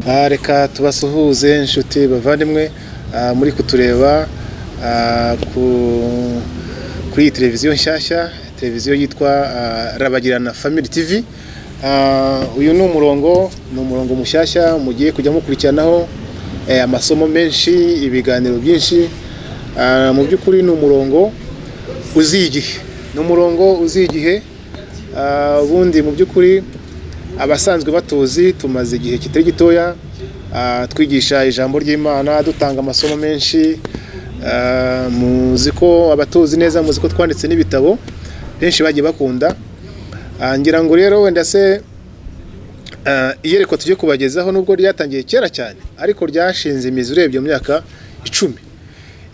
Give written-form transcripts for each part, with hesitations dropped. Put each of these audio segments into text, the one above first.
Reka tubasuhuze inshuti bavandimwe muri kutureba kuri iyi televiziyo nshyashya, televiziyo yitwa Rabagirana Family TV. Uyu ni umurongo mushyashya mugiye kujya mukurikiranaho amasomo menshi, ibiganiro byinshi. Mu by'ukuri ni umurongo uziye igihe, ni umurongo uziye igihe. Ubundi mu by'ukuri abasanzwe batuzi, tumaze igihe kitari gitoya twigisha ijambo ry'Imana, dutanga amasomo menshi. Muzi ko abatuzi neza, muzi ko twanditse n'ibitabo benshi bagiye bakunda. Ngira ngo rero wenda se iyerekwa tugiye kubagezaho, nubwo ryatangiye kera cyane, ariko ryashinze imizi urebye mu myaka 10,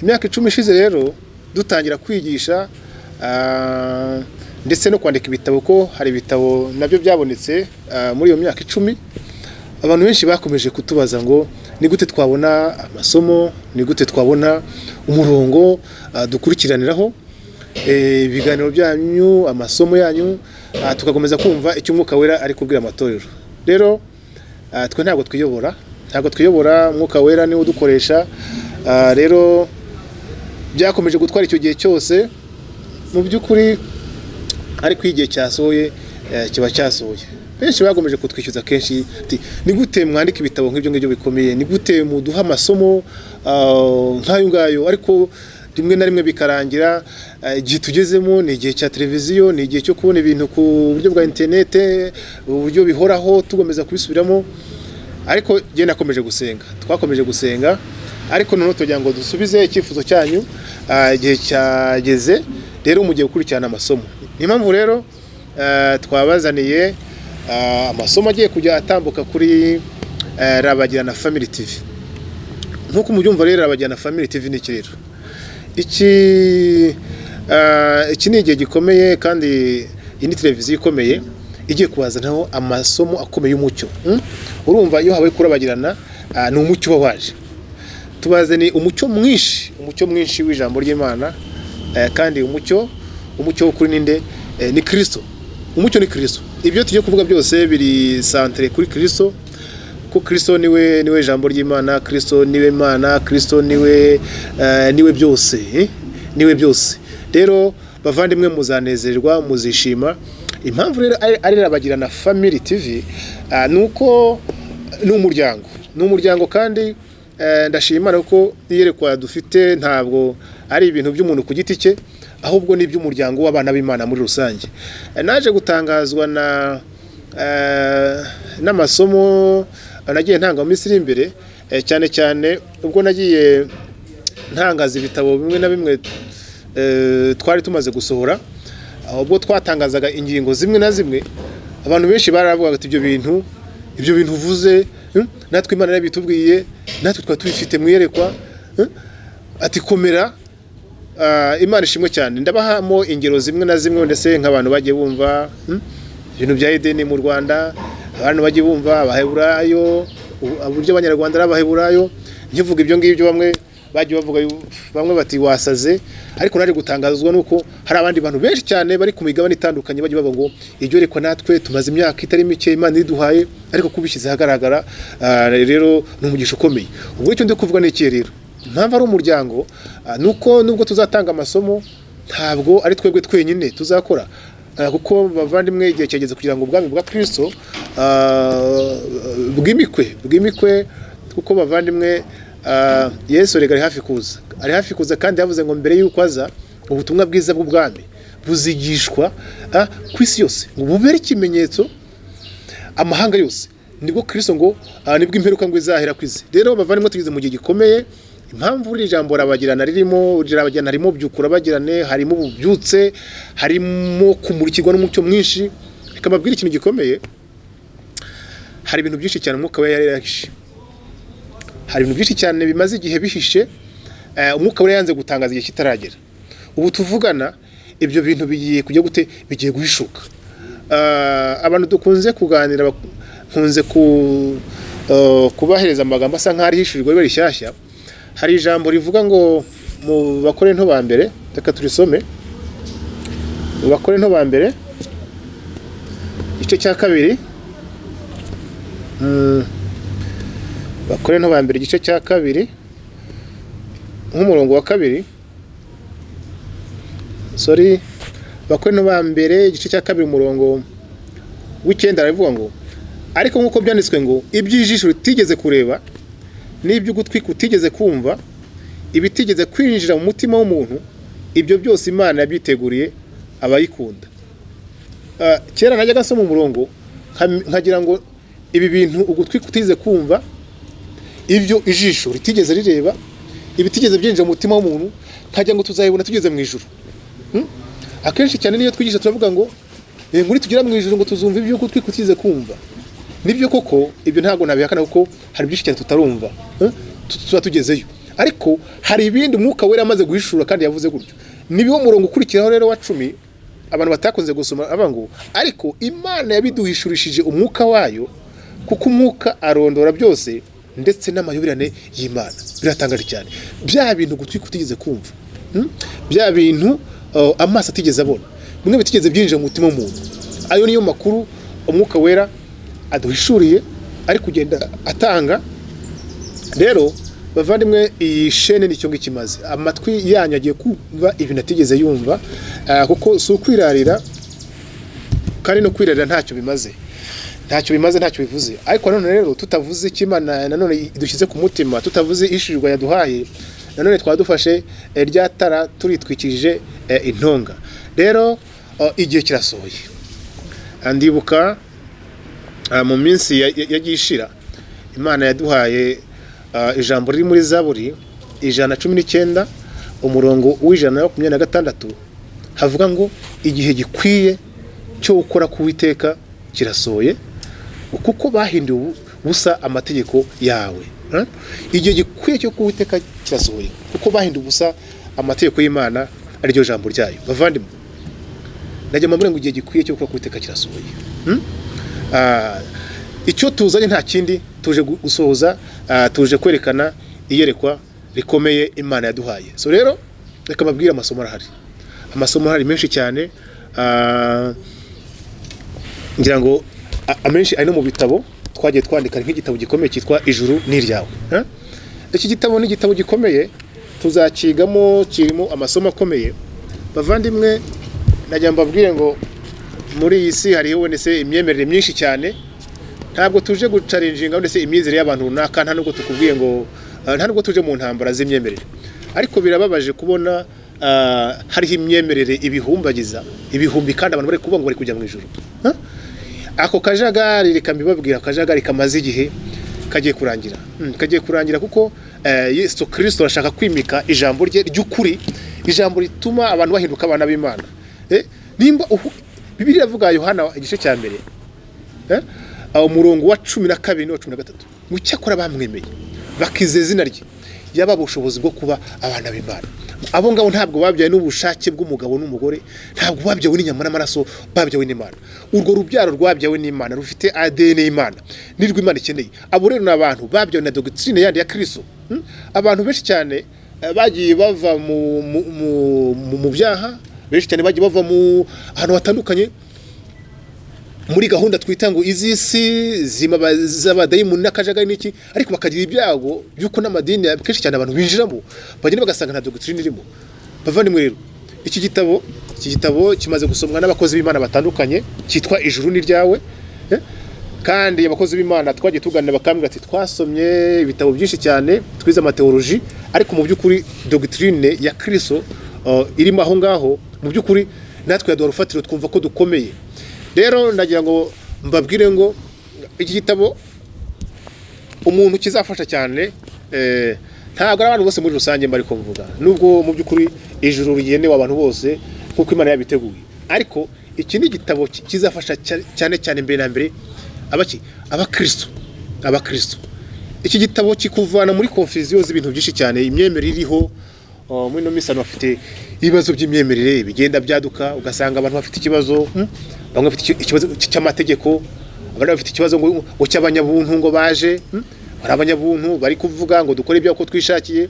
imyaka 10 ishize. Rero dutangira kwigisha ndetse no kwandika ibitabo, ko hari ibitabo nabyo byabonetse muri iyo myaka 10. Abantu benshi bakomeje kutubaza ngo ni gute twabona amasomo, ni gute twabona umurongo dukurikiraniraho ibiganiro byanyu, amasomo yanyu, tugakomeza kumva icyo Umwuka Wera ari kubwira amatorero. Rero twe ntabwo twiyobora, ntabwo twiyobora, Umwuka Wera niwe udukoresha. Rero byakomeje gutwara icyo gihe cyose mu by'ukuri, ariko iyo igihe cyasohoye kiba cyasohoye. Benshi bagomeje kutwishyuza kenshi ati: "Ni gute mwandika ibitabo nk'ibyo ngibyo bikomeye? Ni gute muduha amasomo nk'ayo ngayo?" Ariko rimwe na rimwe bikarangira igihe tugezemo ni igihe cya televiziyo, ni igihe cyo kubona ibintu ku buryo bwa interinete, uburyo bihoraho, tugomeza kubisubiramo. Ariko njye nakomeje gusenga, twakomeje gusenga, ariko noneho tugira ngo dusubize icyifuzo cyanyu. Igihe cyageze rero mugiye gukurikirana amasomo. Niyo mpamvu rero twabazaniye amasomo agiye kujya atambuka kuri Rabagirana Family TV. Nk'uko mubyumva rero, Rabagirana Family TV ni iki? Rero iki ni igihe gikomeye, kandi iyi ni televiziyo ikomeye igiye kubazanaho amasomo akomeye y'umucyo. Urumva iyo habaye kurabagirana, ni umucyo uba waje. Tubazaniye umucyo mwinshi, umucyo mwinshi w'ijambo ry'Imana. Kandi umucyo w'ukuri ninde? Ni Kristo. Umucyo ni Kristo. Ibyo tugiye kuvuga byose biri centré kuri Kristo, ko Kristo niwe jambo ry'Imana, Kristo niwe Mana, Kristo niwe byose, niwe byose. Rero bavandimwe, muzanezerwa, muzishima. Impamvu rero ari Rabagirana Family TV ni uko ni umuryango, ni umuryango. Kandi ndashima Imana ko iyerekwa dufite ntabwo ari ibintu by'umuntu ku giti cye, ahubwo ni iby'umuryango w'abana b'Imana muri rusange. Naje gutangazwa na n'amasomo nagiye ntanga mu minsi iri imbere, cyane cyane ubwo nagiye ntangaza ibitabo bimwe na bimwe twari tumaze gusohora. Ubwo twatangazaga ingingo zimwe na zimwe, abantu benshi baravugaga ati: Ibyo bintu uvuze, natwe Imana yarabitubwiye, natwe twari tubifite mu iyerekwa." Ati: "Komera." Imana ishimwe cyane. Ndabahamo ingero zimwe na zimwe, ndetse nk'abantu bagiye bumva ibintu bya Edeni mu Rwanda, abantu bagiye bumva Abaheburayo, uburyo Abanyarwanda ari Abaheburayo. Nkivuga ibyo ngibyo, bamwe bagiye bavuga, bamwe bati: "Wasaze." Ariko naje gutangazwa nuko hari abandi bantu benshi cyane bari ku migabane itandukanye bagiye bavuga ngo iryo rekwa natwe tumaze imyaka itari mike Imana iriduhaye, ariko kubishyize ahagaragara rero ni umugisha ukomeye. Ubwo icyo ndi kuvuga ni iki rero? Impamvu ari umuryango ni uko nubwo tuzatanga amasomo, ntabwo ari twebwe twenyine tuzakora. Kuko bavandimwe, igihe cyageze kugira ngo ubwami bwa Kristo bwimikwe, bwimikwe. Kuko bavandimwe, Yesu rega ari hafi kuza, ari hafi kuza. Kandi yavuze ngo mbere y'uko aza, ubutumwa bwiza bw'ubwami buzigishwa ku isi yose, ngo bubere ikimenyetso amahanga yose, nibwo Kristo ngo nibwo imperuka ngo izahera ku isi. Rero bavandimwe, tugeze mu gihe gikomeye. Impamvu iri jambo Rabagirana ririmo, Rabagirana harimo byukura bagirane, harimo ububyutse, harimo kumurikirwa n'umucyo mwinshi. Reka mbabwire ikintu gikomeye. Hari ibintu byinshi cyane Umwuka we yari yarahishe, hari ibintu byinshi cyane bimaze igihe bihishe, Umwuka we yanze gutangaza igihe kitaragera. Ubu tuvugana, ibyo bintu bigiye kujya gute? Bigiye guhishuka. Abantu dukunze kuganira, nkunze kubahereza amagambo asa nk'aho ari hishurirwa riba rishyashya. Hari ijambo rivuga ngo mu Bakorinto ba mbere, reka turisome, mu Bakorinto ba mbere igice cya kabiri. Abakorinto ba mbere igice cya kabiri, nk'umurongo wa kabiri, sorry, Abakorinto ba mbere igice cya kabiri umurongo w'icyenda, aravuga ngo: "Ariko nk'uko byanditswe ngo: iby'ijisho ritigeze kureba, n'iby'ugutwi kutigeze kumva, ibitigeze kwinjira mu mutima w'umuntu, ibyo byose Imana yabyiteguriye abayikunda." Kera najyaga nsoma umurongo nkagira ngo ibi bintu ugutwi kutigeze kumva, ibyo ijisho ritigeze rireba, ibitigeze byinjira mu mutima w'umuntu, nkagira ngo tuzabibona tugeze mu ijuru. Akenshi cyane niyo twigisha turavuga ngo inkuru tugera mu ijuru ngo tuzumva ibyo ugutwi kutigeze kumva. Nibyo koko, ibyo ntabwo nabihakana, kuko hari byinshi cyane tutarumva, tuba tugezeyo. Ariko hari ibindi Umwuka Wera amaze guhishura kandi yavuze gutyo. Nibiwo murongo ukurikiraho rero wa 10, abantu batakunze gusoma, avuga ngo: "Ariko Imana yabiduhishurishije Umwuka wayo, kuko Umwuka arondora byose, ndetse n'amayoberane y'Imana." Biratangaje cyane. Bya bintu ugutwi kutigeze kumva, Bya bintu amaso atigeze abona, bimwe bitigeze byinjira mu mutima w'umuntu, ayo niyo makuru Umwuka Wera aduhishuriye, ari kugenda atanga. Rero bavandimwe, iyi shene nicyo ngicyo imaze. Amatwi yanyu agiye kumva ibintu atigeze yumva, kuko si ukwirarira, kandi no kwirarira ntacyo bimaze, ntacyo bimaze, ntacyo bivuze. Ariko nanone rero tutavuze icyo Imana nanone idushyize ku mutima, tutavuze ishirirwa yaduhaye, nanone twaba dufashe rya tara turitwikirije intonga. Rero igihe kirasohoye. Ndibuka mu minsi yagiye ishira, Imana yaduhaye ijambo riri muri Zaburi 119, umurongo wa 126, havuga ngo: "Igihe gikwiye cyo gukora k'Uwiteka kirasohoye, kuko bahinduye ubusa amategeko yawe." Igihe gikwiye cyo k'Uwiteka kirasohoye, kuko bahinduye ubusa amategeko y'Imana, ariryo jambo ryayo. Bavandimwe, najya mbabwira ngo igihe gikwiye cyo gukora k'Uwiteka kirasohoye. Icyo tuzanye nta kindi, tuje gusohoza, tuje kwerekana iyerekwa rikomeye Imana yaduhaye. So rero reka mbabwire, amasomo arahari, amasomo arahari menshi cyane. Ngira ngo amenshi ari no mu bitabo twagiye twandika, nk'igitabo gikomeye cyitwa Ijuru ni Iryawe. Iki gitabo ni igitabo gikomeye, tuzakigamo, kirimo amasomo akomeye. Bavandimwe, najya mbabwire ngo muri iyi si hariho wenda se imyemerere myinshi cyane. Ntabwo tuje guchallenginga wenda se imyizerere y'abantu runaka, nta nubwo tukubwiye ngo nta nubwo tuje mu ntambara z'imyemerere. Ariko birababaje kubona hariho imyemerere ibihumbagiza ibihumbi, kandi abantu bari kuvuga ngo bari kujya mu ijuru. Huh? Ako kajagari, reka mbibabwira, akajagari kamaze igihe kagiye kurangira. Kagiye kurangira, kuko Yesu Kristo arashaka kwimika ijambo rye ry'ukuri, ijambo rituma abantu bahinduka abana b'Imana. Nimba Bibiliya iravuga, Yohana igice cya mbere, aho umurongo wa 12 n'uwa 13, ngo: "Icyakora bamwemeye bakizeza izina rye, yaba ubushobozi bwo kuba abana b'Imana." Abo ngabo ntabwo babyawe n'ubushake bw'umugabo n'umugore, ntabwo babyawe n'inyama n'amaraso, babyawe n'Imana. Urwo rubyaro rwabyawe n'Imana rufite ADN y'Imana, nirwo Imana ikeneye. Abo rero ni abantu babyawe na doctrine yandi ya Kristo. Abantu benshi cyane bagiye bava mu byaha, benshi cyane bagiye bava mu ahantu hatandukanye muri gahunda twita ngo iz'isi z'abadayimoni n'akajagari n'iki, ariko bakagira ibyago by'uko n'amadini kenshi cyane abantu binjiramo bagenda bagasanga nta doctrine irimo. Bavandimwe rero, iki gitabo kimaze gusomwa n'abakozi b'Imana batandukanye, cyitwa Ijuru ni Ryawe. Kandi abakozi b'Imana twagiye tuganira bakambwira ati: "Twasomye ibitabo byinshi cyane, twize amateoloji, ariko mu by'ukuri doctrine ya Kristo irimo aho ngaho, mu by'ukuri natwe yaduha urufatiro, twumva ko dukomeye." Rero ndagira ngo mbabwire ngo iki gitabo umuntu kizafasha cyane, ntabwo ari abantu bose muri rusange mba ariko mvuga, nubwo mu by'ukuri ijuru rigenewe abantu bose nk'uko Imana yabiteguye. Ariko iki ni igitabo kizafasha cyane cyane, mbere na mbere, abaki? Abakristo. Abakristo, iki gitabo kikuvana muri confusion z'ibintu byinshi cyane, imyemerere iriho. Muri ino minsi abantu bafite ibibazo by'imyemerere bigenda byaduka, ugasanga abantu bafite ikibazo, Bamwe bafite ikibazo cy'amategeko, abandi bafite ikibazo ngo cy'abanyabuntu, ngo baje, Hari abanyabuntu bari kuvuga ngo dukore ibyo uko twishakiye.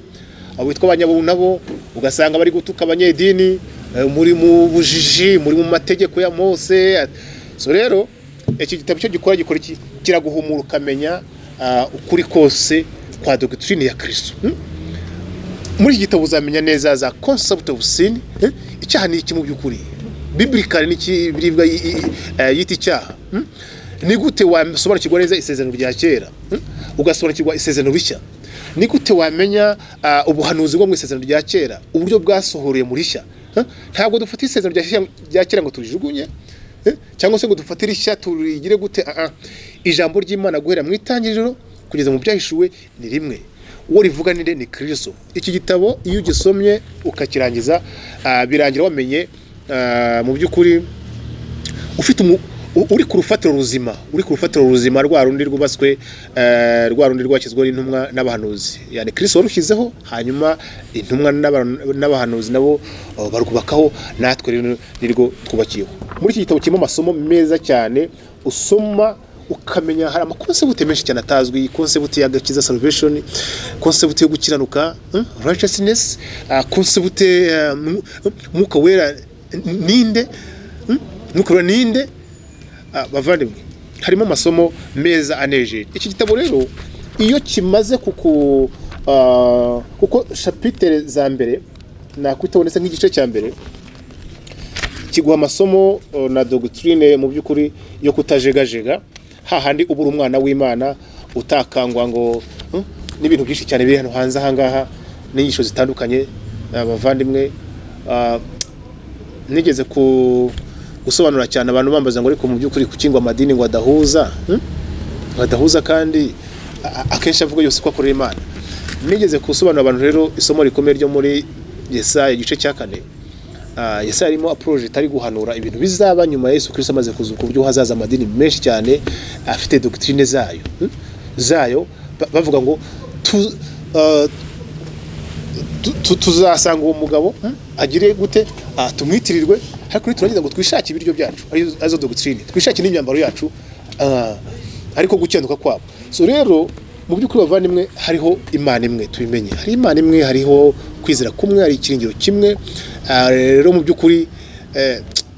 Abo bitwa abanyabuntu nabo ugasanga bari gutuka abanyedini, muri mu bujiji, muri mu mategeko ya Mose. So rero iki gitabo cyo gikora iki? Kiraguhumura, ukamenya ukuri kose. kwa doctrine ya Kristo. Muri iki gitabo uzamenya neza za concept of sin, icyaha ni iki mu by'ukuri, biblically ni iki biribwa yita icyaha, Ni gute wasobanukirwa neza isezerano rya kera, ugasobanukirwa isezerano rishya? Ni gute wamenya ubuhanuzi bwo mu isezerano rya kera, uburyo bwasohoreye mu rishya? Ntabwo dufata isezerano rya kera ngo turijugunye, cyangwa se ngo dufate irishya turigire gute. Ah, ah. Ijambo ry'Imana guhera mu Itangiriro kugeza mu Byahishuwe ni rimwe. Uwo rivuga ninde? Ni Kristo. Iki gitabo iyo ugisomye ukakirangiza, birangira wamenye, mu by'ukuri ufite uri ku rufatiro ruzima, uri ku rufatiro ruzima, rwa rundi rwubatswe, rwa rundi rwashyizweho n'intumwa n'abahanuzi, yani Kristo warushyizeho, hanyuma intumwa n'abahanuzi nabo barwubakaho. Natwe rero nirwo twubakiyeho. Muri iki gitabo kirimo amasomo meza cyane usoma ukamenya. Hari amaconcept menshi cyane atazwi: concept y'agakiza, salvation, concept yo gukiranuka, righteousness, concept, Mwuka Wera ninde? Mwuka Wera ninde? Bavandimwe, harimo amasomo meza anejeje. Iki gitabo rero iyo kimaze kuku kuko chapitre za mbere nakwita ndetse nk'igice cya mbere kiguha amasomo na doctrine mu by'ukuri yo kutajegajega, hahandi ubura umwana w'Imana utakangwa ngo n'ibintu byinshi cyane biri hano hanze ahangaha n'inyigisho zitandukanye. Abavandimwe, nigeze ku gusobanura cyane abantu bambaza ngo: "Ariko mu by'ukuri kuki ngo amadini ngo adahuza, Ngo adahuza kandi akenshi avuga yose ko akorera Imana?" Nigeze gusobanurira abantu rero isomo rikomeye ryo muri Yesaya igice cya 4. Yesaya arimo aproject, ari guhanura ibintu bizaba nyuma ya Yesu Kristo amaze kuzuka, uburyo hazaza amadini menshi cyane afite doctrine zayo, Zayo bavuga ngo tuzasanga uwo mugabo, agire gute, tumwitirirwe, ariko niturangiza ngo twishake ibiryo byacu, arizo doctrine, twishake n'imyambaro yacu, ariko gukenuka kwabo. So rero mu by'ukuri bavandimwe, hariho Imana imwe, tubimenye, hari Imana imwe, hariho kwizera kumwe, hari ikiringiro kimwe. Rero mu by'ukuri,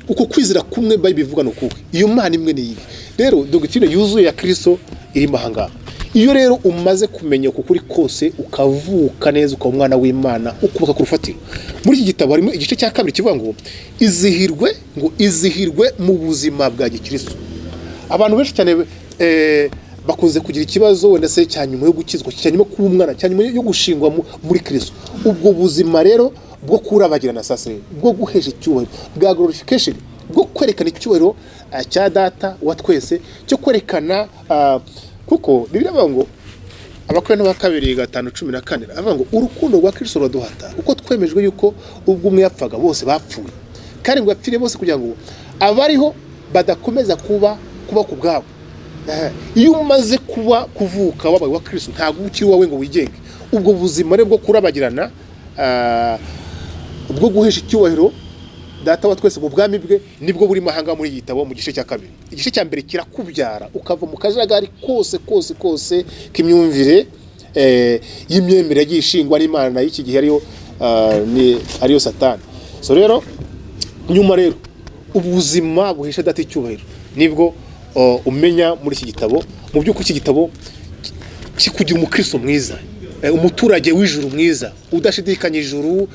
uko kwizera kumwe Bible ivuga ni ukuhe? Iyo Mana imwe ni iyihe? Rero doctrine yuzuye ya Kristo irimo ahangaha. Iyo rero umaze kumenya uku kuri kose, ukavuka neza, ukaba umwana w'Imana, ukubaka ku rufatiro, muri iki gitabo harimo igice cya kabiri kivuga ngo izihirwe, ngo izihirwe mu buzima bwa gikristo. Abantu benshi cyane bakunze kugira ikibazo wenda se cya nyuma yo gukizwa, cya nyuma yo kuba umwana, cya nyuma yo gushingwa muri Kristo. Ubwo buzima rero bwo kurabagirana, sasa rero, bwo guhesha icyubahiro, bwa glorification, bwo kwerekana icyubahiro cya Data wa twese, cyo kwerekana, kuko Bibiliya ivuga ngo, Abakorinto ba kabiri 5:14, avuga ngo urukundo rwa Kristo ruraduhata, kuko twemejwe yuko ubwo umwe yapfaga bose bapfuye, kandi ngo yapfire bose kugira ngo abariho badakomeza kuba ku bwabo. Iyo umaze kuba kuvuka wabaye wa Kristo, ntabwo uba ukiri uwawe ngo wigenge. Ubwo buzima rero bwo kurabagirana, bwo guhesha icyubahiro Data wa twese mu bwami bwe, nibwo burimo ahangaha muri iki gitabo mu gice cya kabiri. Igice cya mbere kirakubyara ukava mu kajagari kose kose kose k'imyumvire, y'imyemerere yagiye ishingwa n'Imana y'iki gihe, ariyo ariyo Satani. So rero nyuma rero ubuzima buhesha Data icyubahiro nibwo umenya muri iki gitabo. Mu by'ukuri iki gitabo kikugira umukristo mwiza, umuturage w'ijuru mwiza, udashidikanya ijuru,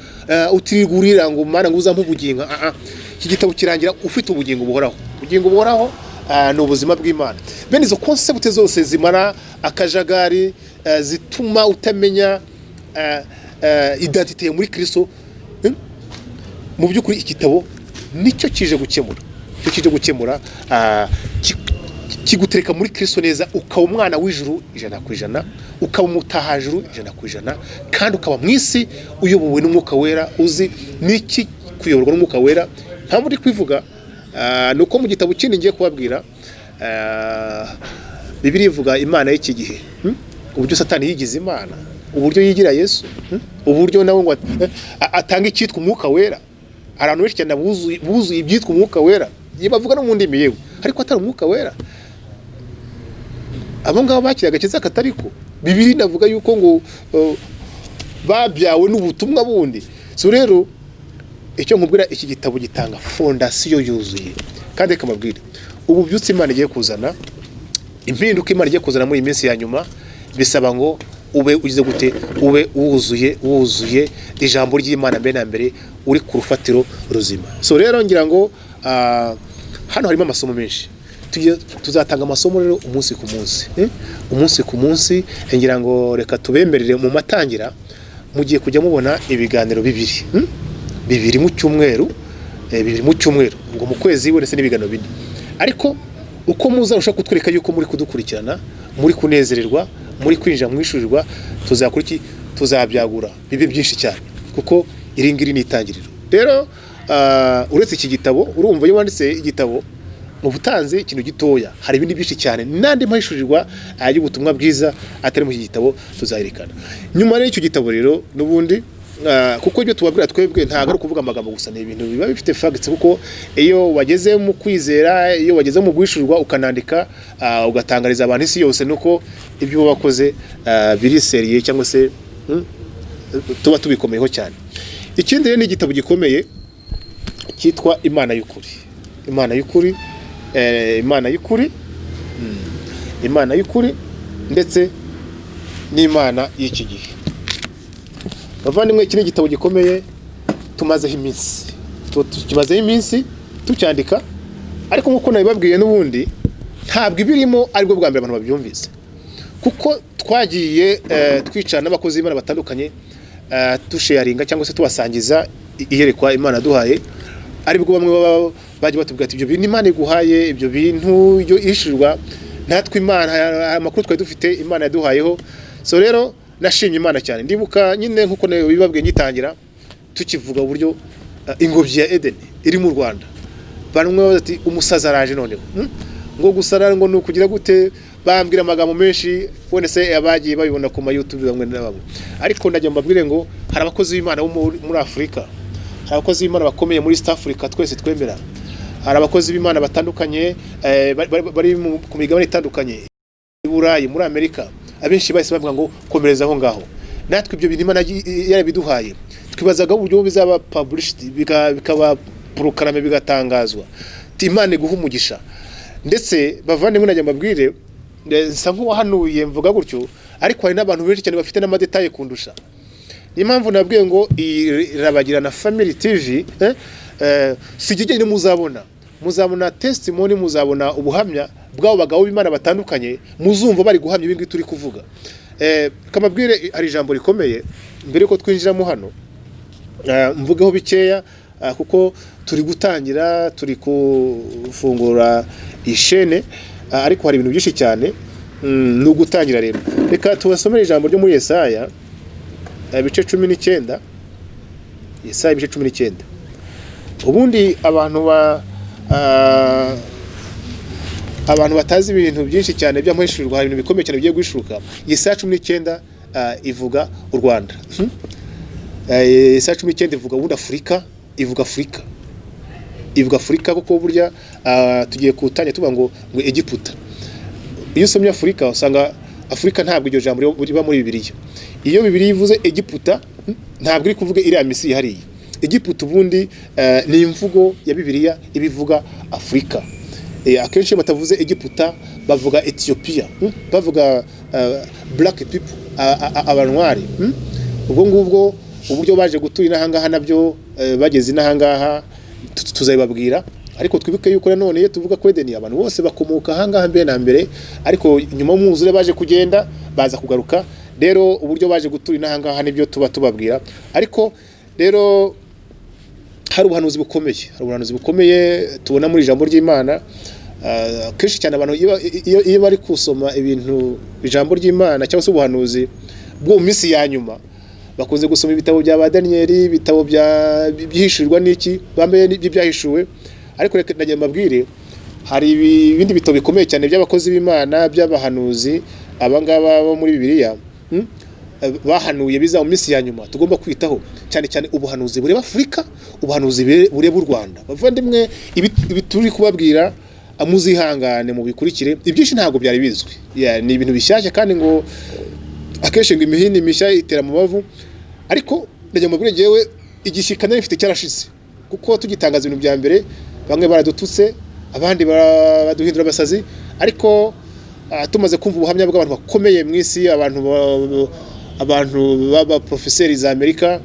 utirirwa urira ngo: "Mana, ngo uzampe ubugingo." Ah, ah. Iki gitabo kirangira ufite ubugingo buhoraho. Ubugingo buhoraho ni ubuzima bw'Imana. Bene izo concept zose zimara akajagari, zituma utamenya identité muri Kristo, Mu by'ukuri iki gitabo nicyo kije gukemura, nicyo kije gukemura, kigutereka muri Kristo neza, ukaba umwana w'ijuru 100%, ukaba umutahajuru 100%, kandi ukaba mu isi uyobowe n'Umwuka Wera. Uzi n'iki kuyoborwa n'Umwuka Wera? Mpamvu ndi kwivuga, ni uko mu gitabo kindi ngiye kubabwira, Bibiliya ivuga imana y'iki gihe, Uburyo Satani yigize Imana, uburyo yigira Yesu, Uburyo nawe ngo atanga icyitwa Umwuka Wera. Hari abantu benshi cyane buzuye ibyitwa Umwuka Wera, bavuga no mu ndimi yewe, ariko atari Umwuka Wera. Abo ngabo bakiriye agakiza katariko. Bibiliya inavuga yuko ngo babyawe n'ubutumwa bundi. So rero icyo nkubwira, iki gitabo gitanga fondasiyo yuzuye. Kandi reka mbabwire, ubu byutse Imana igiye kuzana, impinduka Imana igiye kuzana muri iyi minsi ya nyuma, bisaba ngo Ube ugize gute? Ube wuzuye ijambo ry'Imana mbere na mbere, uri ku rufatiro ruzima. So rero ngira ngo hano harimo amasomo menshi. Tuzatanga amasomo rero umunsi ku munsi, Umunsi ku munsi. Ngira ngo reka tubemerere mu matangira mugiye kujya mubona ibiganiro bibiri, Bibiri mu cyumweru, 2 mu cyumweru. Ubwo mu kwezi wese n'ibiganiro 4. Ariko uko muzarusha kutwereka yuko muri kudukurikirana, muri kunezererwa, muri kwinjira mu ishurirwa, tuzakora iki? Tuzabyagura bibe byinshi cyane, kuko iri ngiri ni itangiriro. Rero uretse iki gitabo, urumva iyo wanditse igitabo uba utanze ikintu gitoya, hari ibindi byinshi cyane n'andi mahishurirwa y'ubutumwa bwiza atari mu iki gitabo tuzayerekana nyuma. Rero icyo gitabo rero n'ubundi, kuko ibyo tubabwira twebwe ntabwo ari ukuvuga amagambo gusa, ni ibintu biba bifite facts, kuko iyo wageze mu kwizera, iyo wageze mu guhishurirwa, ukanandika, ugatangariza abantu isi yose, nuko ibyo uba wakoze biri sérieux cyangwa se tuba tubikomeyeho cyane. Ikindi rero ni igitabo gikomeye cyitwa Imana y'ukuri. Imana y'ukuri, Imana y'ukuri, Imana y'ukuri ndetse n'Imana y'iki gihe. Bavandimwe, iki ni igitabo gikomeye tumazeho iminsi, tukimazeho iminsi tucyandika, ariko nk'uko nabibabwiye n'ubundi ntabwo ibirimo aribwo bwa mbere abantu babyumvise, kuko twagiye twicara n'abakozi b'Imana batandukanye, dusharinga cyangwa se tubasangiza iyerekwa Imana duhaye, aribwo bamwe baba bagiye batubwira ati: "Ibyo bintu Imana iguhaye, ibyo bintu ibyo ishyurwa natwe Imana, amakuru twari dufite Imana yaduhayeho." So rero nashimye Imana cyane. Ndibuka nyine nkuko nabibabwiye ngitangira, tukivuga uburyo ingobyi ya Edeni iri mu Rwanda, bamwe bavuze ati: "Umusazi araje noneho, Ngo gusara ngo ni ukugira gute?" Bambwira amagambo menshi, wenda se abagiye babibona ku ma YouTube bamwe na bamwe. Ariko ndagira mbabwire ngo hari abakozi b'Imana bo muri Afurika, hari abakozi b'Imana bakomeye muri East Africa twese twemera, hari abakozi b'Imana batandukanye bari ku migabane itandukanye, i Burayi, muri Amerika. Abenshi bahise bavuga ngo: "Komereza aho ngaho." Natwe ibyo bintu Imana yarabiduhaye, twibazaga uburyo bizaba published, bikaba proclamé, bigatangazwa. Ati: "Imana iguha umugisha." Ndetse bavandimwe, najya mbabwire, nsa nk'uwahanuye mvuga gutyo, ariko hari n'abantu benshi cyane bafite n'ama détails kundusha. Niyo mpamvu nabwiye ngo iyi Rabagirana Family TV, si jye muzabona testimony, muzabona ubuhamya bw'abo bagabo b'Imana batandukanye, muzumva bari guhamya ibi ngibi turi kuvuga. Kamabwire, hari ijambo rikomeye mbere yuko twinjiramo hano, mvugeho bikeya, kuko turi gutangira, turi gufungura ishene, ariko hari ibintu byinshi cyane. Ni ugutangira rero. Reka tubasomere ijambo ryo muri Yesaya ibice 19. Yesaya ibice 19. Ubundi abantu batazi ibintu byinshi cyane by'amahishurirwa, hari ibintu bikomeye cyane bigiye guhishuka. Yesaya 19 ivuga u Rwanda. Yesaya 19 ivuga ubundi Afurika, ivuga Afurika, ivuga Afurika, kuko burya tugiye kutangira tuvuga ngo Egiputa. Iyo usomye Afurika usanga Afurika ntabwo iryo jambo riba muri Bibiliya. Iyo Bibiliya ivuze Egiputa, ntabwo iri kuvuga iriya Misiri hariya. Egiputa ubundi ni imvugo ya Bibiliya ibivuga Afurika. Akenshi iyo batavuze Egiputa bavuga Etiyopiya, bavuga black people, abantwari, Ubwo ngubwo uburyo baje gutura inahangaha nabyo, bageze inahangaha tuzabibabwira. Ariko twibuke yuko nanone iyo tuvuga ko Edeni, abantu bose bakomoka ahangaha mbere na mbere, ariko nyuma y'umwuzure baje kugenda baza kugaruka. Rero uburyo baje gutura inahangaha nibyo tuba tubabwira. Ariko rero hari ubuhanuzi bukomeye, hari ubuhanuzi bukomeye tubona muri ijambo ry'Imana. Kenshi cyane abantu iyo bari kusoma ibintu ijambo ry'Imana cyangwa se ubuhanuzi bwo mu minsi ya nyuma, bakunze gusoma ibitabo bya ba Daniyeli, ibitabo bya byihishurirwa n'iki bambaye n'ibyahishuwe. Ariko reka ndagira mbabwire, hari ibindi bitabo bikomeye cyane by'abakozi b'Imana, by'abahanuzi, abangaba bo muri Bibiliya, Bahanuye biza mu minsi ya nyuma tugomba kwitaho cyane cyane, ubuhanuzi bureba Afurika, ubuhanuzi bureba u Rwanda. Bavandimwe, ibi turi kubabwira muzihangane mubikurikire. Ibyinshi ntabwo byari bizwi. Yeah, ni ibintu bishyashya, kandi ngo akenshi ngo imihini mishya itera mu bavu. Ariko ndagira mbabwire, njyewe igishyika nari mfite cyarashize, kuko tugitangaza ibintu bya mbere bamwe baradututse, abandi baduhindura abasazi, ariko Tumaze kumva ubuhamya bw'abantu bakomeye mu isi, abantu b'abaprofeseri za Amerika,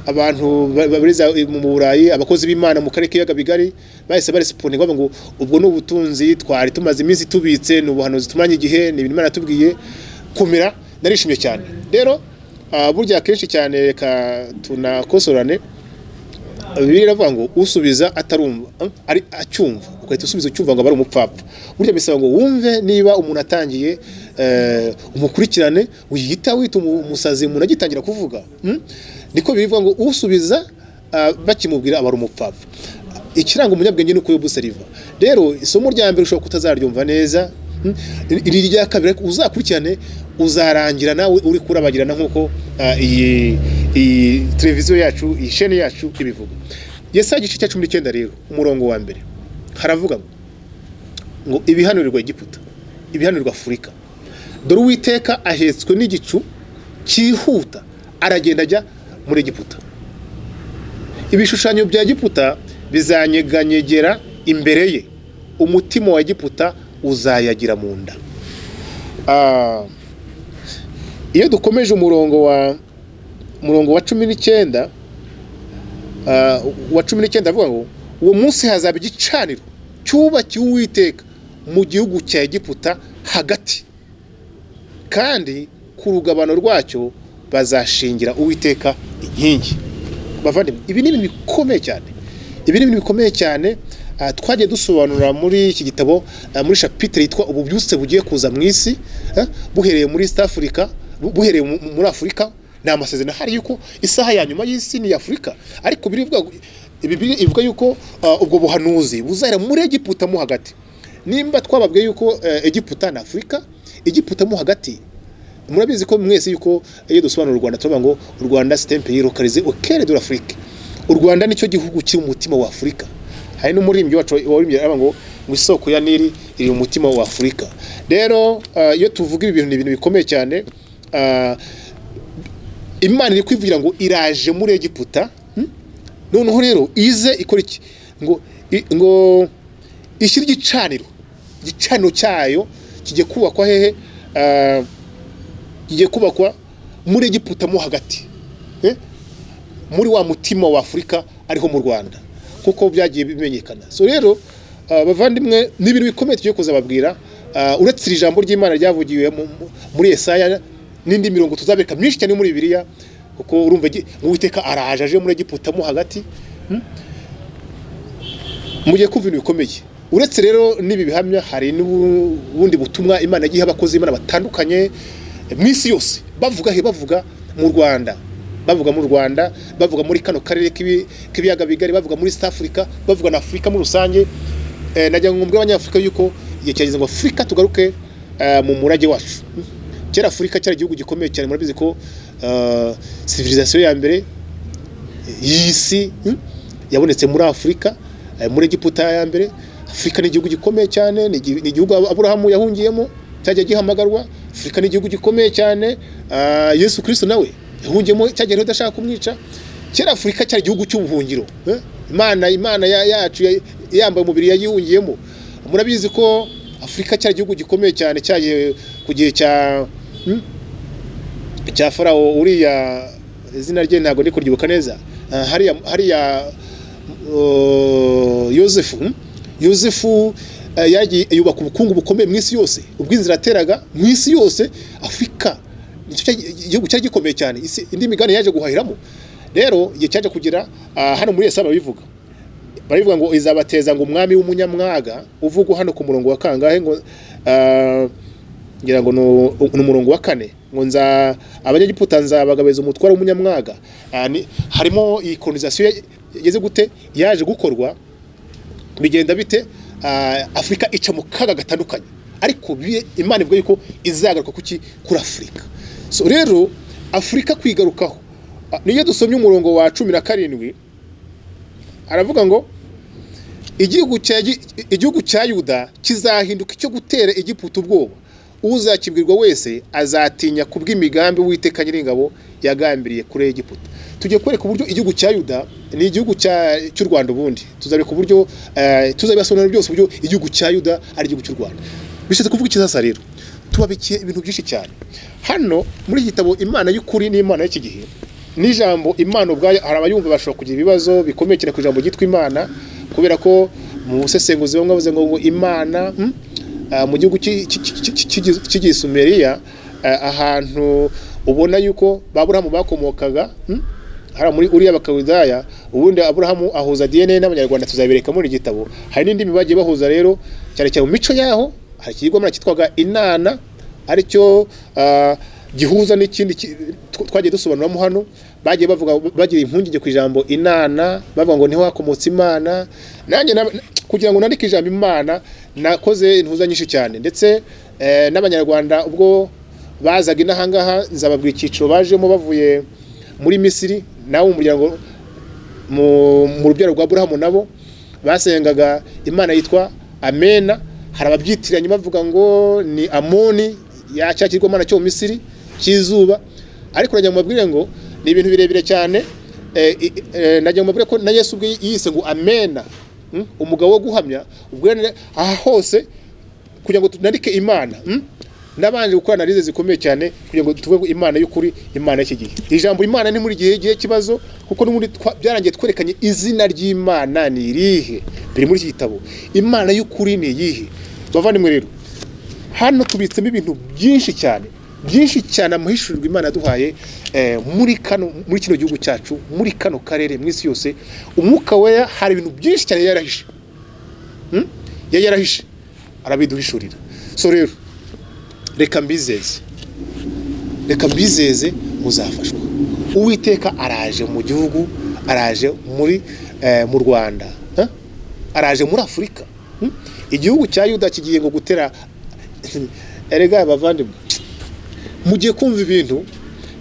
Abantu bari mu Burayi, abakozi b'Imana mu karere k'ibiyaga bigari bahise barespondinga bavuga ngo ubwo ni ubutunzi twari tumaze iminsi tubitse, ni ubuhanuzi tumaranye igihe, ni ibintu Imana yatubwiye. Komera, narishimye cyane. Rero burya kenshi cyane, reka tunakosorane, Bibiliya iravuga ngo usubiza atarumva, ari acyumva, ugahita usubiza ucyumva, ngo aba ari umupfapfa. Burya bisaba ngo wumve niba umuntu atangiye, umukurikirane, wiyita wita umusazi umuntu agitangira kuvuga. Niko bivuga ngo usubiza bakimubwira aba ari umupfapfa. Ikiranga umunyabwenge ni uko yobuseriva. Rero isomo rya mbere ushobora kutazaryumva neza, Iri rya kabiri ariko uzakurikirane, uzarangira nawe uri kurabagirana nk'uko iyi televiziyo yacu, iyi sheni yacu ibivuga. Yesaya igice cya 19 rero, umurongo wa mbere, haravuga ngo ibihanurirwa Egiputa, ibihanurirwa Afurika. Dore Uwiteka ahetswe n'igicu cyihuta, aragenda ajya muri Egiputa. Ibishushanyo bya Egiputa bizanyeganyegera imbere ye, umutima wa Egiputa uzayagira mu nda. Iyo dukomeje umurongo wa 19, wa 19 avuga ngo uwo munsi hazaba igicaniro cyubakiwe Uwiteka mu gihugu cya Egiputa hagati, kandi ku rugabano rwacyo bazashingira Uwiteka inkingi. Bavandimwe, ibi ni ibintu bikomeye cyane, ibi ni ibintu bikomeye cyane. Twagiye dusobanura muri iki gitabo, muri chapitre yitwa ububyutse bugiye kuza mu isi, buhereye muri East Africa, buhereye muri Afurika. Ni amasezerano ahari yuko isaha ya nyuma y'isi ni Afurika, ariko birivuga, Bibiliya ivuga yuko ubwo buhanuzi buzahera muri Egiputa mo hagati. Nimba twababwiye yuko Egiputa na Afurika, Egiputa mo hagati, murabizi ko mwese yuko iyo dusobanura u Rwanda tuvuga ngo u Rwanda c'est un pays localisé au cœur de l'Afrique. U Rwanda nicyo gihugu kiri mu mutima wa Afurika. Hari n'umuririmbyi wacu waririmbye aravuga ngo isoko ya Nili iri mu mutima wa Afurika. Rero iyo tuvuga ibi bintu, ni ibintu bikomeye cyane. Imana iri kwivugira ngo iraje muri Egiputa, Noneho rero ize ikora iki? Ngo ishyire igicaniro cyayo kigiye kubakwa hehe? Kigiye kubakwa muri Egiputa mo hagati, Muri wa mutima wa Afurika, ariho mu Rwanda, kuko byagiye bimenyekana. So rero, bavandimwe, ni ibintu bikomeye tugiye kuzababwira. Uretse iri jambo ry'Imana ryavugiwe muri Yesaya n'indi mirongo tuzabereka myinshi cyane muri Bibiliya, kuko urumva Uwiteka araje aje muri Egiputa mo hagati, Mugiye kumva ibintu bikomeye. Uretse rero n'ibi bihamya, hari n'ubundi butumwa Imana yagiye iha abakozi b'Imana batandukanye mu isi yose, bavuga he? Bavuga mu Rwanda, bavuga mu Rwanda, bavuga muri kano karere k'ibiyaga bigari, bavuga muri East Africa, bavuga na Afurika muri rusange. Nagira ngo mbwire Abanyafurika yuko igihe kirageze ngo Afurika tugaruke mu murage wacu. Kera Afurika cyari igihugu gikomeye cyane. Murabizi ko civilisation ya mbere y'isi, yabonetse muri Afurika, muri Egiputa ya mbere. Afurika ni igihugu gikomeye cyane, ni igihugu Aburahamu yahungiyemo cyagiye gihamagarwa. Afurika ni igihugu gikomeye cyane, Yesu Kristo nawe yahungiyemo cyagiye udashaka kumwica. Kera Afurika cyari igihugu cy'ubuhungiro, Imana yacu yambaye umubiri yayihungiyemo. Murabizi ko Afurika cyari igihugu gikomeye cyane, cyagiye ku gihe cya Farawo uriya, izina rye ntabwo ndi kuryibuka neza. Hariya Yosefu, Yosefu yagiye yubaka ubukungu bukomeye mu isi yose, ubwo inzira yateraga mu isi yose. Afurika nicyo igihugu cyari gikomeye cyane, isi indi migabane yaje guhahiramo. Rero igihe cyaje kugera, hano muri Yesaya barabivuga ngo izabateza ngo umwami w'umunyamwaga uvugwa hano ku murongo wa kangahe? Ngo ngira ngo ni umurongo wa kane, ngo nza Abanyegiputa nzabagabiza umutware w'umunyamwaga. Harimo iyi colonisation yageze gute, yaje gukorwa bigenda bite? Afurika ica mu kaga gatandukanye, ariko Imana ivuga yuko izagaruka kuki? Kuri Afurika. So rero Afurika kwigarukaho, niyo dusomye umurongo wa 17, aravuga ngo igihugu cya Yuda kizahinduka icyo gutera Egiputa ubwoba, uzakibwirwa wese azatinya kubw'imigambi Uwiteka Nyiringabo yagambiriye kuri Egiputa. Tugiye kwereka uburyo igihugu cya Yuda ni igihugu cy'u Rwanda. Ubundi tuzareka uburyo, tuzabibasobanurira byose uburyo igihugu cya Yuda ari igihugu cy'u Rwanda. Bishatse kuvuga iki sasa rero? Tubabikiye ibintu byinshi cyane hano muri iki gitabo, Imana y'ukuri n'Imana y'iki gihe. N'ijambo Imana ubwayo, hari abayumva bashobora kugira ibibazo bikomeye cyane ku ijambo ryitwa Imana, kubera ko mu busesenguzi bamwe bavuze ngo Imana mu gihugu cy'igisumeriya, ahantu ubona yuko ba Aburahamu bakomokaga, hariya muri uriya Bakawudaya. Ubundi Aburahamu ahuza DNA n'Abanyarwanda, tuzabereka muri iki gitabo. Hari n'indimi bagiye bahuza rero, cyane cyane mu mico yaho. Hari ikigirwamana cyitwaga Inana, aricyo gihuza n'ikindi twagiye dusobanuramo hano. Bagiye bavuga, bagira impungenge ku ijambo Inana, bavuga ngo niho hakomotse Imana. Nanjye kugira ngo nandike ijambo Imana nakoze intuza nyinshi cyane, ndetse n'Abanyarwanda ubwo bazaga inahangaha, nzababwira icyiciro bajemo bavuye muri Misiri, nawe mu muryango, mu rubyaro rwa Aburahamu, nabo basengaga imana yitwa Amena. Hari ababyitiranye bavuga ngo ni Amoni ya cya kigirwamana cyo mu Misiri cy'izuba. Ariko nagira ngo mbabwire ngo ni ibintu birebire cyane. Nagira ngo mbabwire ko na Yesu ubwe yise ngo Amena, umugabo wo guhamya. Ubwo rero aha hose kugira ngo tunandike Imana, nabanje gukora analyse zikomeye cyane kugira ngo tuvuge ngo Imana y'ukuri, Imana y'iki gihe. Ijambo Imana ni muri gihe kibazo, kuko n'ubundi byarangiye twerekanye izina ry'Imana ni irihe, biri muri iki gitabo. Imana y'ukuri ni iyihe? Bavandimwe rero, hano tubitsemo ibintu byinshi cyane, byinshi cyane, amahishurirwa Imana yaduhaye muri kino gihugu cyacu, muri kano karere, mu isi yose. Umwuka Wera hari ibintu byinshi cyane yarahishe, Yari yarahishe, arabiduhishurira. So rero reka mbizeze, reka mbizeze, muzafashwa. Uwiteka araje mu gihugu, araje muri mu Rwanda, eh? Araje muri Afurika, Igihugu cya Yuda kigiye ngo gutera. Erega bavandimwe, mugiye kumva ibintu.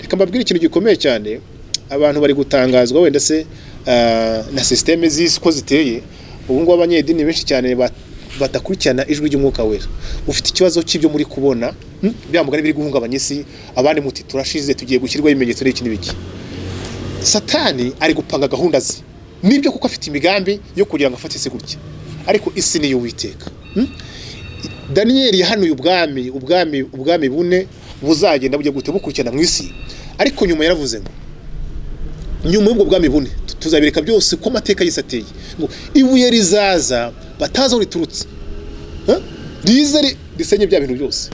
Reka mbabwire ikintu gikomeye cyane. Abantu bari gutangazwa wenda se na système z'isi uko ziteye ubu ngubu. Abanyedini benshi cyane badakurikirana ijwi ry'Umwuka Wera, ufite ikibazo cy'ibyo muri kubona, bya mugani biri guhungabanya isi. Abandi muti turashize, tugiye gushyirwaho ibimenyetso n'iki n'ibiki. Satani ari gupanga gahunda ze, nibyo, kuko afite imigambi yo kugira ngo afate isi gutya, ariko isi niyo Uwiteka. Daniyeli yahanuye ubwami bune buzagenda bujya gute bukurikirana mu isi. Ariko nyuma yaravuze ngo nyuma y'ubwo bwami bune, tuzabireka byose ko amateka y'isi ateye, ngo ibuye rizaza batazi aho riturutse, huh? Rize risenye bya bintu byose.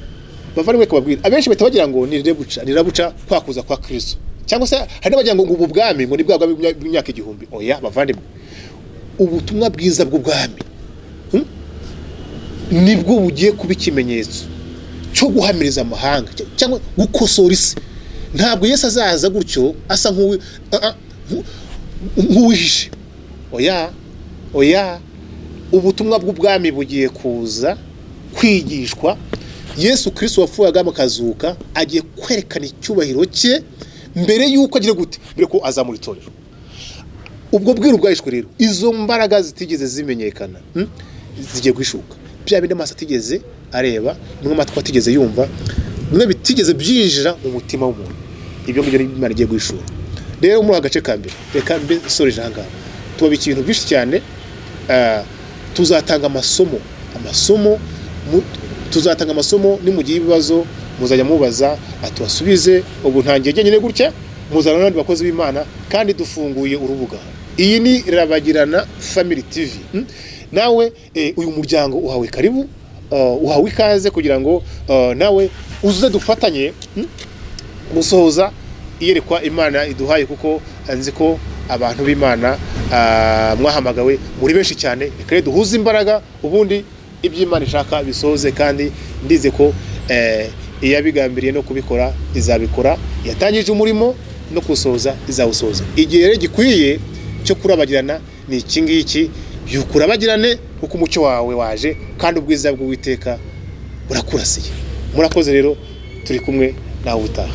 Bavandimwe, kubabwira, abenshi bahita bagira ngo ni rirebuca, rirabuca kwa kuza kwa Kristo, cyangwa se hari n'abagira ngo ubu bwami ngo ni bwa bwami bw'imyaka 1000. Oya bavandimwe, ubutumwa bwiza bw'ubwami, nibwo bugiye kuba ikimenyetso cyo guhamiriza amahanga cyangwa gukosora isi. Ntabwo Yesu azaza gutyo asa nk'uwihishe. Oya, oya, ubutumwa bw'ubwami bugiye kuza kwigishwa. Yesu Kristo wapfuye akazuka agiye kwerekana icyubahiro cye mbere y'uko agira gute, mbere ko azamura itorero. Ubwo bwiru bwahishwe rero, izo mbaraga zitigeze zimenyekana, zigiye guhishuka. Bya bindi amaso atigeze areba, bimwe amatwi atigeze yumva, bimwe bitigeze byinjira mu mutima w'umuntu, ibyo ngibyo ni Imana igiye guhishura. Rero muri aka gace ka mbere, reka mbe nsoreje aha ngaha. Tubabika ibintu byinshi cyane. Tuzatanga amasomo, tuzatanga amasomo. Nimugira ibibazo muzajya mubaza atubasubize. Ubu ntangiye njyenyine gutya, muzana n'abandi bakozi b'Imana, kandi dufunguye urubuga. Iyi ni Rabagirana Family TV. Nawe uyu muryango uhawe karibu, uhawe ikaze kugira ngo nawe uze dufatanye, gusohoza iyerekwa Imana iduhaye, kuko nzi ko abantu b'Imana mwahamagawe muri benshi cyane. Reka rero duhuze imbaraga, ubundi ibyo Imana ishaka bisohoze, kandi ndize ko iyabigambiriye no kubikora izabikora, yatangije umurimo no kuwusohoza izawusohoza. Igihe rero gikwiye cyo kurabagirana ni iki ngiki. Byuka urabagirane, kuko umucyo wawe waje kandi ubwiza bw'Uwiteka burakurasiye. Murakoze rero, turi kumwe nawe utaha.